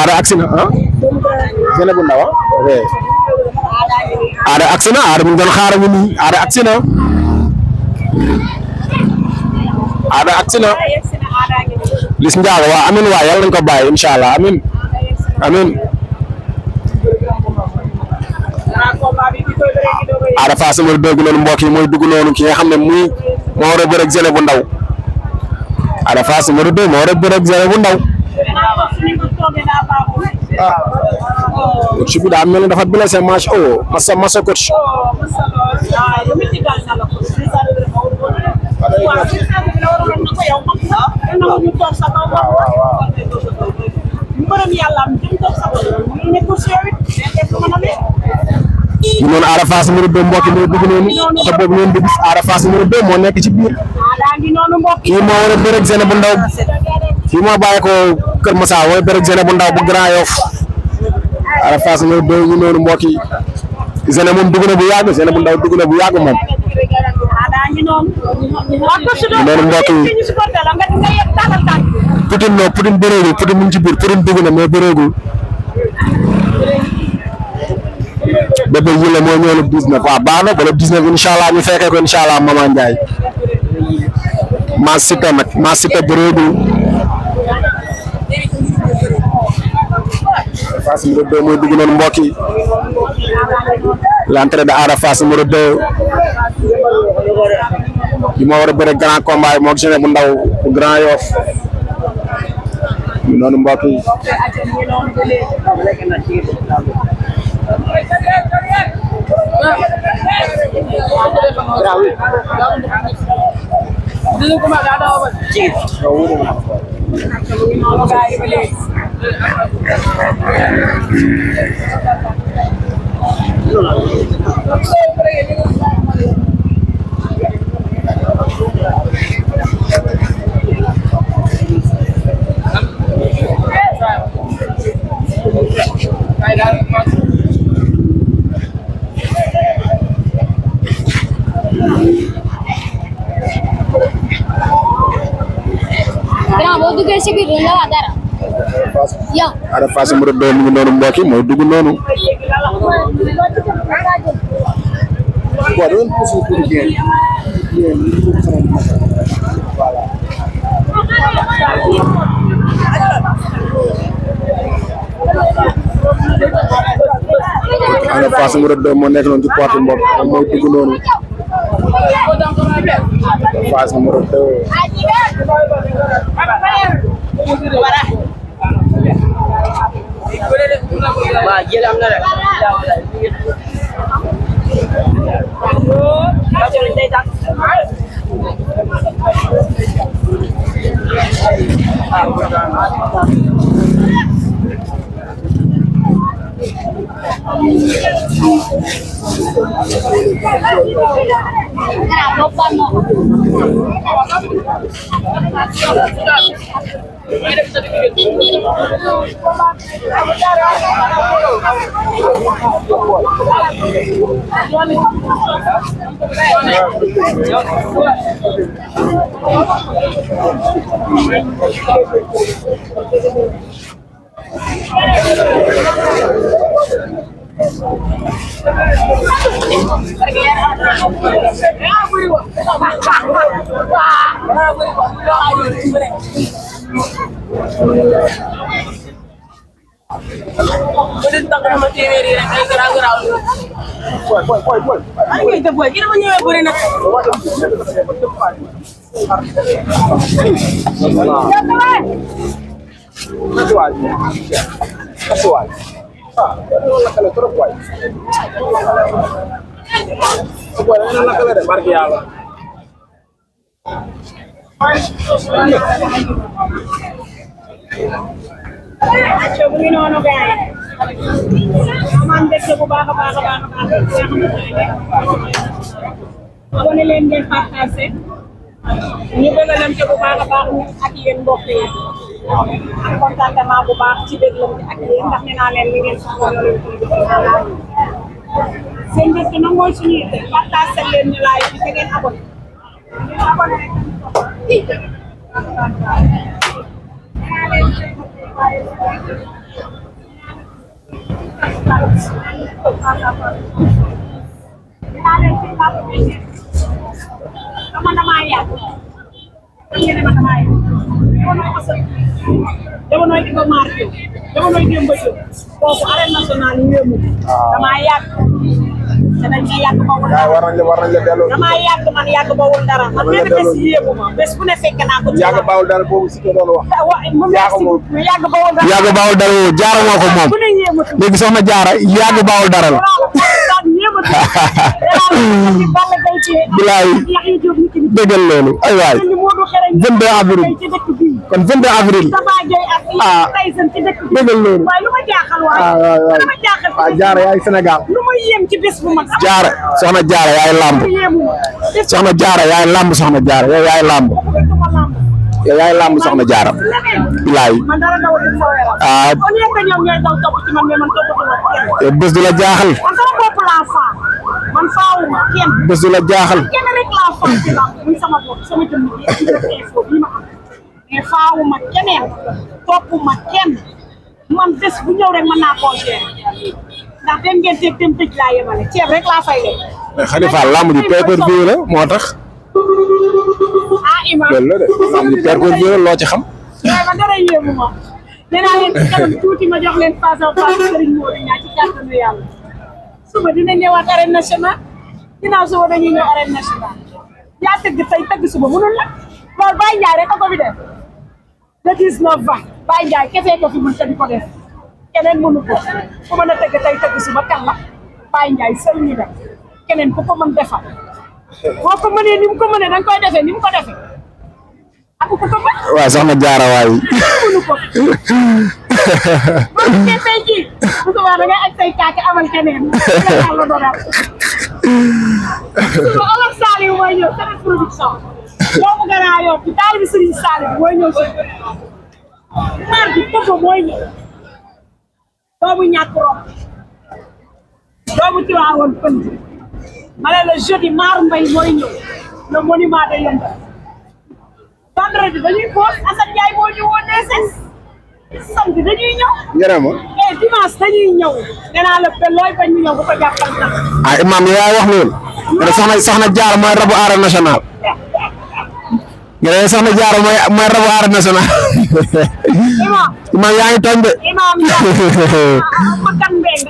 Ada agsi na ah Zene bu ndaw ok Ada agsi na Ada mu ngi doon xaaral ñu nii Ada agsi na Ada agsi na Liss Ndiago waaw amin waay yàlla nañu ko bàyyi incha allah amin amin Ada Fass numéro 2 noonu mbokk yi mooy dugg noonu ki nga xam ne muy moo war a bëre ak Zene bu ndaw Ada Fass numéro 2 moo war a bëre ak Zene bu ndaw coach bi daa mel ni dafa blessé match masa coach ñu noonu Ada Fass numéro 2 mbokk mi dugg noonu te boobu ngeen di gis Ada Fass numéro 2 moo nekk ci biir kii moo war a bëre ak Zene bu ndaw kii moo bàyyi ko Kër Massa war a bëre ak Zene bu ndaw bu Grand Yoff Ada Fass numéro 2 ñu noonu mbokk yi Zene moom dugg na bu yàgg Zene bu ndaw dugg na bu yàgg moom ñu noonu mbokk yi Poutine bëreegul Poutine mu ngi ci biir Poutine dugg na mais bëreegul Bébé Yile moo ñëw le 19 waaw baax na ba le 19 incha allah ñu fekkee ko incha allah Mama Ndiaye maa Siteu nag maa Siteu bëreegul Fass numéro 2 mooy dugg noonu mbokk yi l'entrée de Ada Fass numéro 2 bi moo war a bëre grand combat yi moog Zene bu ndaw bu Grand Yoff noonu mbokk yi Ada Fass numéro 2 mu ngi noonu mbokk yi mooy dugg noonu Ada Fass numéro 2 moo nekk noonu ci porte mbokk mooy dugg noonu Fass numéro 2 Wah, gila am na rek. abonné leen ngeen partagé ñu bëggalante bu baax a baax ak yéen mbokk yi am contentement bu baax ci déglante ak yéen ndax nee naa leen li ngeen soxla leen ko seen mbir nag mooy suñu yitte partagé leen ñu laay bi te ngeen abonné rek jamonoy di ko marqué jamonoy démb ba jóg foofu arène nationale yi yéemu damaa yàgg te dañ ciy yàgg ba wul dara war nañ la delloo damaa yàgg man yàgg ba wul dara man benn bés yéemu ma bés bu ne fekk naa ko ci yàgg bawul dara boobu si doon wax mu yàgg ba wul dara yàgg bawul dara jaara moo ko moom bu ne yéemu léegi soxna jaara yàgg bawul dara la bilaay déggal loolu ay waay 22 avril kon 22 avril ah déggal loolu ah jaara yaay Sénégal jaara soxna jaara yaay lamb soxna jaara yaay lamb soxna jaara yow yaay lamb yow yaay lamb soxna jaara bilaay ah bés du la jaaxal man faawuma kenn bés du la jaaxal kenn rek laa faaw ci la muy sama bopp sama jëmm ji info bi ma am mais faawuma keneen toppuma kenn man bés bu ñëw rek mën naa koo gérer ndax dem ngeen teg dem tëj laa yemale ceeb rek laa fay leen. mais Khalifa lamb ji pay-per-view la moo tax. ah Imaam loolu la de lamb ji pay-per-view la loo ci xam. waaye man dara yéemu ma nee naa leen ci kanam tuuti ma jox leen face à face Serigne Modou Niang ci kàttanu yàlla. suba dina ñëwaat arène nationale ginnaaw suba dañuy ñëw arène nationale yaa tëgg tey tëgg suba mënul la loolu Baye Ndiaye rek a ko fi def le 19 20 Baye Ndiaye kese ko fi mën te di ko def keneen mënu ko ku mën a tëgg tey tëgg suba kan la Baye Ndiaye seul ñu def keneen ku ko mën defal boo ko mënee ni mu ko mënee da nga koy defee ni mu ko defee ak ku ko mën. waaw soxna jaara waay. mënu ko. boo gisee tey jii bu subaa da ngay ak say kaake amal keneen la dogal suba Omar Saliou mooy ñëw Sénégal production doomu Grand Yoff bi taal bi Serigne Saliou mooy ñëw si maar bi Popo mooy ñëw doomu ñàkk rob doomu Tiwaawoon pënd ma ne la jeudi maar mbay mooy ñëw le monument de Yeumbeul vendredi dañuy boos Assane Ndiaye moo ñu woon DSS samedi dañuy ñëw. ngërëm et dimanche dañuy ñëw nee naa la ba looy bañ ñu ñëw bu ko jàppal sax. ah Imaam yaa wax loolu. nga ne soxna Jaara mooy rabu arène nationale. nga ne soxna Jaara mooy rabu arène nationale. Imaam yaa ngi tooñ de. Imaam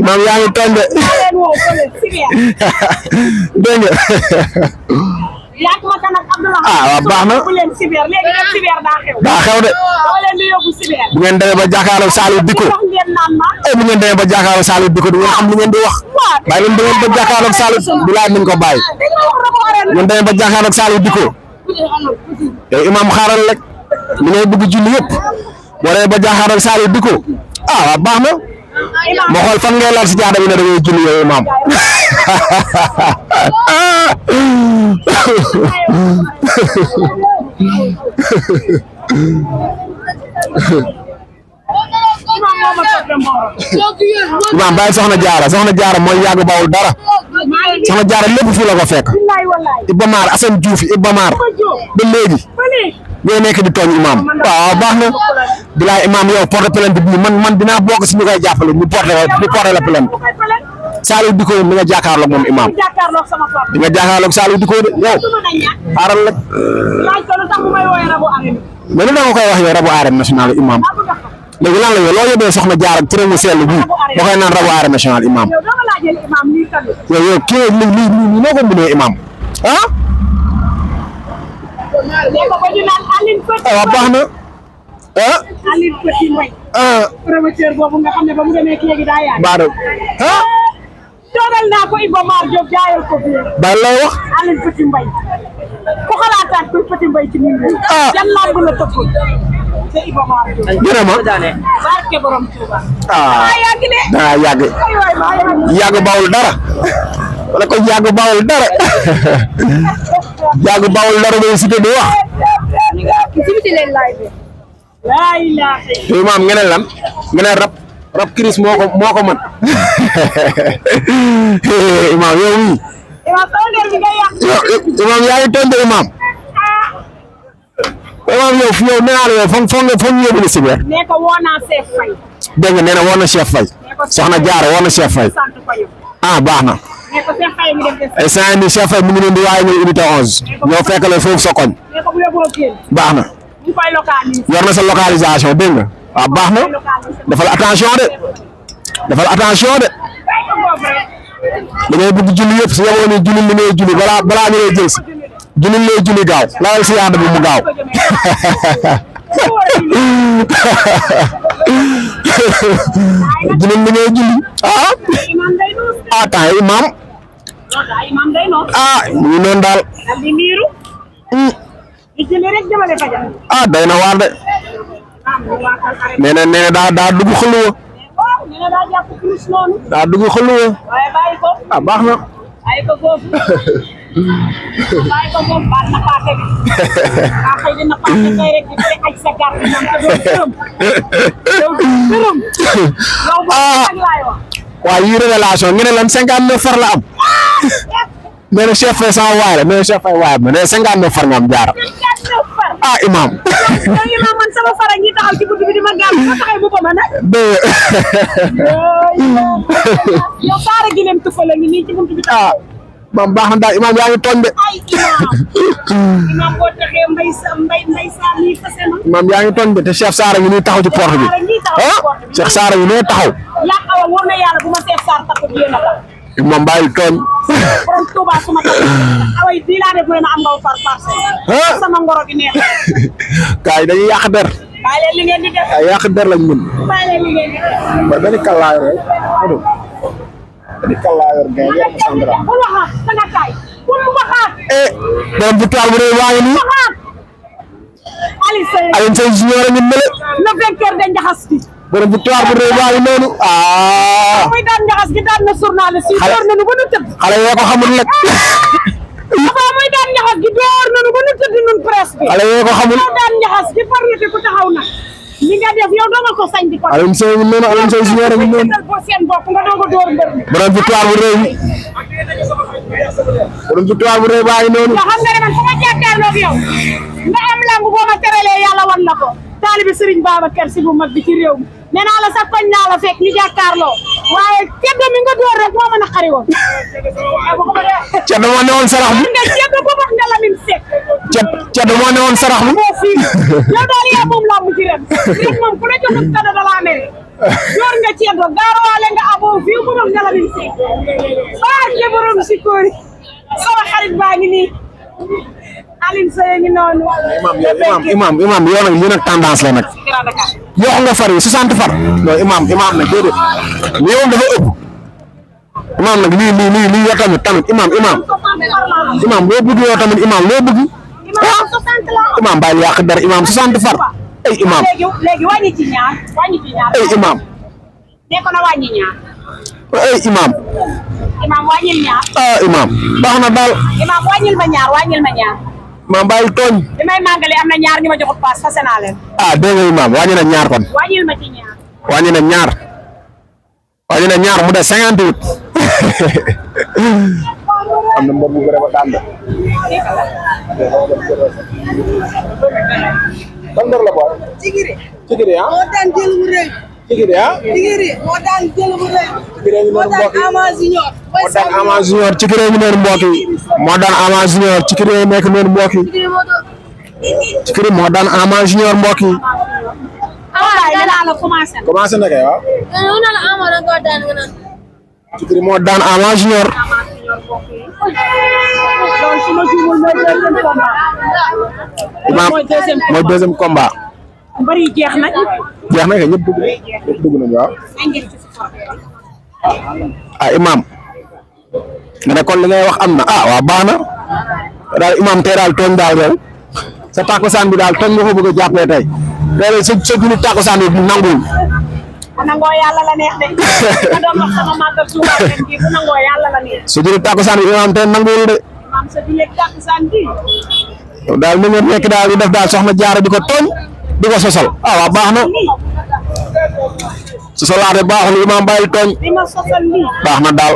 Imaam yaa ngi tooñ de. dégg nga. yaak ma kan ak Abdoulaye. ah waaw baax na. bu leen cyber léegi nag cyber daa xew. daa xew de. dama leen di yóbbu cyber. bu ngeen demee ba jàkkaarloog Saliou Dicko. bu ngeen demee ba jàkkaarloog Saliou Dicko du ngeen xam li ngeen di wax. bàyyi leen ba jàkkaarloog Saliou bi laaj nañ ko bàyyi. bu ngeen demee ba jàkkaarloog Saliou Dicko. yow Imaam xaaral rek li ngay bëgg julli yëpp boo demee ba jàkkaarloog Saliou Dicko ah waaw baax na. ma xool fan ngay laal si jaada bi ne da ngay julli yow Imaam. Imaam bàyyi soxna Jaara mooy yàgg bawul dara soxna Jaara lépp fii la ko fekk Iba Mar Assane Diouf Iba Mar ba léegi ñoo nekk di tooñ Imaam waaw baax na bilaay Imaam yow porte plainte bi man dinaa bokk si ñu koy jàppale ñu porte la plainte Saliou Dicko mi nga jàkkaarloog moom Imaam di nga jàkkaarloog Saliou Dicko de yow xaaral rek mais lu da nga koy wax yow rabu arène nationale Imaam léegi lan la yow loo yóbbee soxna Jaara ci réew mu sell bi boo koy naan rabu arène nationale Imaam yow kii lii noo ko mënee Imaam ah waaw baax na ah promoteur boobu nga xam ne ba mu demee kii léegi daa yaay. Baado ah. toogal naa ko Iba Mar Diop jaayal ko biir. ba lay wax. Aline Petit Mbaye ku xalaataat pour Petit Mbaye ci nit ñi. ah yan lamb la tëggul te Iba Mar Diop. jërëjëf. barke borom Touba. ah yàgg de. daa yàgg. yàgg bawul dara. wala ko yàgg bawul dara. yàgg bawul dara mooy cité di wax. Imaam ngeen lan ngeen rab Chris moo ko mën Imaam yow mii Imaam yaa ngi tontu Imaam yow nee naa la yow foog nga yóbbu la cyber. nee ko woo naa Chef Faye. dégg nga nee na woo na Chef Faye. nee soxna Jaara woon na Cheikh Faye ah baax na instant ni Cheikh Faye mu ngi leen di waaye ñëw unité 11 ñoo fekkale foofu sa koñ baax na yor na sa localisation dégg nga waaw baax na defal attention de da ngay bëgg julli yëpp si yow ni julli li ngay julli balaa ñu lay jël si julli lay julli gaaw lawal si yaada bi mu gaaw julli li ngay julli temps imam mu ngi noonu daal day na waar de nee na daa dugg xëluwa baax na waaw yi révélation ngeen lan 59 far la am nee na Cheikh Faye sama waay la nee na Cheikh Faye waay ma nee na 59 far nga am Jaara imam man sama fara ñi taxaw ci buntu bi di ma gam ko taxay bu ko ma nak yow saara gi leen tufala ngi ni ci buntu bi mam baax na daal imam yaa ngi tooñ de imam boo taxee mbay sa ni fase na imam yaa ngi tooñ de te Cheikh Saara ngi nii taxaw ci porte bi Cheikh Saara ngi nii taxaw yaa awa war na yàlla bu ma Cheikh Saara taxaw di yéen a tax imam bàyyil tooñ borom Touba suma tax away di laa def mu ne ma am nga far parcelle sama ngoro gi neex kaay dañuy yàq der bàyyi leen li ngeen di def ay yàq der lañ mën bàyyi leen li ngeen di def ba dañu kallaayor rek dañu kallaayor gaay yor ko sandra bu waxaat da nga kaay bu waxaat borom victoire bu rëy waa ngi nii Alioune Seye junior a ngi mel le vainqueur de Njaxas gi borom victoire bu rëy waa ngi noonu muy daan Njaxas gi daan na journaliste yi door nañu ba nu tëdd xale yoo ko xamul nag muy daan Njaxas gi door nañu ba nu tëdd nun presse bi xale yoo ko xamul daan Njaxas gi parlete ku taxaw na li nga def yow doo nga ko sañ di ko Alioune Seye ngi noonu Alioune Seye junior a ngi noonu seen bopp nga doog a door mbër mi borom victoire bu rëy borom victoire bu rëy baa ngi noonu nga xam nga ne man fu ma jàkkaarloog yow nga am lamb boo ma teralee yàlla wan la ko taalibi Serigne Babacar Sy bu mag bi ci réew mi nee naa la sax koñ naa la fekk ñu jàkkaarloo waaye ceddo mi nga door rek moo mën a xari woon ceddo moo ne woon sarax bi nga ceddo ko wax nga Lamine Seck ceddo moo ne woon sarax bi yow daal yaa moom lamb ci ren moom ku la joxul kado da laa mere door nga ceddo gaarawaale nga aboo fii bu wax nga Lamine Seck baa ke borom si kóori sama xarit baa ngi nii Alioune Seye ngi noonu imam yow nag lii nag tendance la nag yoo nga far yi 60 far non imam nag déedéet lii moom dafa ëpp imam nag lii yow tamit imam loo bëgg yow tamit imam loo bëgg imam bàyyi yàq dara imam 60 far ay imam léegi wàññi ci ñaar ay imam ne ko na wàññi ñaar ay imam wàññil ñaar imam baax na daal imam wàññil ma ñaar imam bàyyi tooñ li may màggale am na ñaar ñu ma joxut paas fase naa leen dégg nga imam wàññi na ñaar kon wàññil ma ci ñaar wàññi na ñaar mu des 58 am na mbër bu bëre ba daan de ban mbër la boy Tigiri moo daan jël bu rëy Tigiri moo daan jël bu rëy moo daan Ama Junior Tigiri ngi noonu mbokk yi moo daan Ama Junior Tigiri nekk noonu mbokk yi Tigiri moo daan Ama Junior mbokk yi commencé na kay waaw Tigiri moo daan Ama Junior imam mooy deuxième combat bari jeex na kay ñëpp dugg nañu waaw imam nga ne kon li ngay wax am na waaw baax na daal imam tey daal tooñ daal yow sa takkusaan bi daal tooñ nga ko bëgg a jàppee tey sa julli takkusaan bi nanguwul nangoo yàlla la neex de ma doon wax sama màggal Tuuba ren gi bu nangoo yàlla la neex sa julli takkusaan bi imam tey nanguwul de imam sa julli takkusaan bi yow daal ni nga nekk daal di def daal soxna Jaara di ko tooñ di ko sosal waaw baax na sosalaate baaxul imam bàyyi tooñ di ma sosal lii baax na daal